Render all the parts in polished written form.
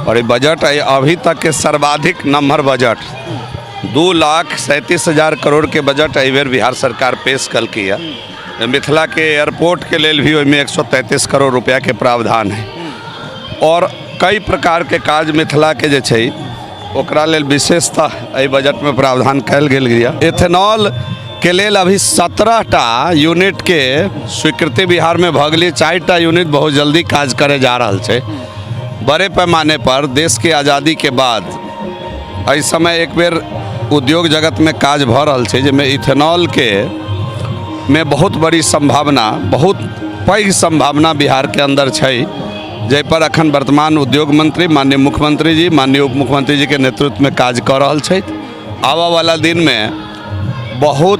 और ई बजट अभी तक के सर्वाधिक नम्हर बजट, 2,37,000 करोड़ के बजट एहि बेर बिहार सरकार पेश कलकै। मिथिला के एयरपोर्ट के लेल भी ओहिमे 133 करोड़ रुपया के प्रावधान है और कई प्रकार के काज मिथिला के जे छै, ओकरा लेल विशेषतः एहि बजटमे प्रावधान कयल गेल यऽ। एथेनॉल के लेल अभी 17टा यूनिटके स्वीकृति बिहारमे भऽ गेलै। 4टा यूनिट बहुत जल्दी काज करे जा रहल छै। बड़े पैमाने पर देशके आज़ादीके बाद एहि समय एक बेर उद्योग जगतमे काज भऽ रहल छै, जाहिमे इथेनॉलके मे बहुत बड़ी सम्भावना, बहुत पैघ सम्भावना बिहारके अन्दर छै, जाहिपर अखन वर्तमान उद्योग मंत्री, माननीय मुख्यमंत्री जी, माननीय उप मुख्यमंत्री जीके नेतृत्वमे काज कऽ रहल छथि। आबऽवला दिनमे बहुत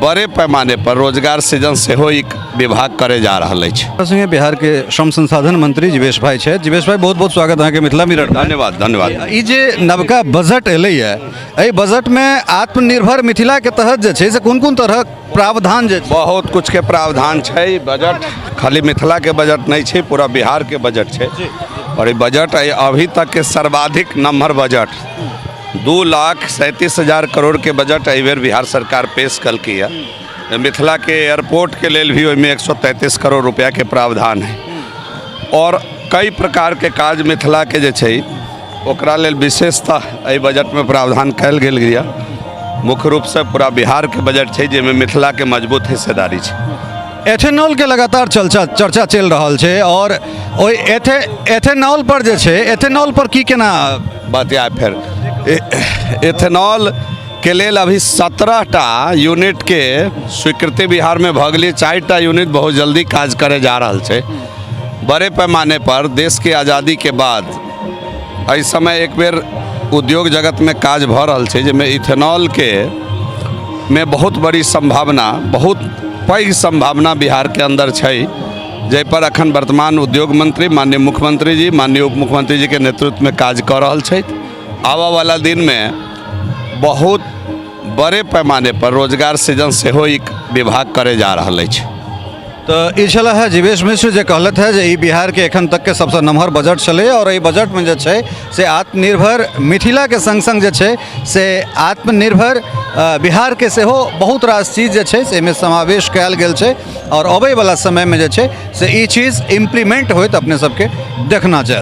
बड़े पैमाने पर रोजगार सृजन सेहो ई विभाग करे जा रहल अछि। संगे बिहार के श्रम संसाधन मंत्री जीवेश भाई छथि। जीवेश भाई, बहुत बहुत स्वागत अहाँके मिथिला मिरर। धन्यवाद, धन्यवाद। ई जे नवका बजट एलैए, एहि बजटमे आत्मनिर्भर मिथिलाके तहत जे छै से कोन कोन तरहक प्रावधान जे छै? बहुत कुछके प्रावधान छै। बजट खाली मिथिलाके बजट नहि छै, पूरा बिहारके बजट छै। और ई बजट अभी तकके सर्वाधिक नम्हर बजट, 2,37,000 करोड़ के बजट एहि बेर बिहार सरकार पेश कलकै। मिथिला के एयरपोर्ट के लेल भी ओहिमे 133 करोड़ रुपया के प्रावधान है और कई प्रकार के काज मिथिला के जे छै, ओकरा लेल विशेषतः एहि बजटमे प्रावधान कयल गेल यऽ। मुख्य रूपसँ पूरा बिहारके बजट छै, जाहिमे मिथिलाके मजबूत हिस्सेदारी छै। एथेनॉलके लगातार चर्चा चर्चा चलि रहल छै आओर ओहि एथेनॉल पर जे छै, एथेनॉल पर की केना? बतिया फेर एथेनॉल के लेल अभी 17टा यूनिटके स्वीकृति बिहारमे भऽ गेलै। 4टा यूनिट बहुत जल्दी काज करे जा रहल छै। बड़े पैमाने पर देशके आज़ादीके बाद एहि समय एक बेर उद्योग जगतमे काज भऽ रहल छै, जाहिमे इथेनॉलके मे बहुत बड़ी सम्भावना, बहुत पैघ सम्भावना बिहारके अन्दर छै, जाहिपर अखन वर्तमान उद्योग मंत्री, माननीय मुख्यमंत्री जी, माननीय उप मुख्यमंत्री जीके नेतृत्वमे काज कऽ रहल छथि। आबऽवला दिनमे बहुत बड़े पैमाने पर रोजगार सृजन सेहो ई विभाग करे जा रहल अछि। तऽ ई छलै है जीवेश मिश्र, जे कहलथि है जे ई बिहारके एखन तकके सबसँ नमहर बजट छलै आओर एहि बजटमे जे छै से आत्मनिर्भर मिथिलाके सङ्ग सङ्ग जे छै से आत्मनिर्भर बिहारके सेहो बहुत रास चीज जे छै से एहिमे समावेश कयल गेल छै आओर अबैवला समयमे जे छै से ई चीज इम्प्लीमेंट होइत अपने सबके देखना चाही।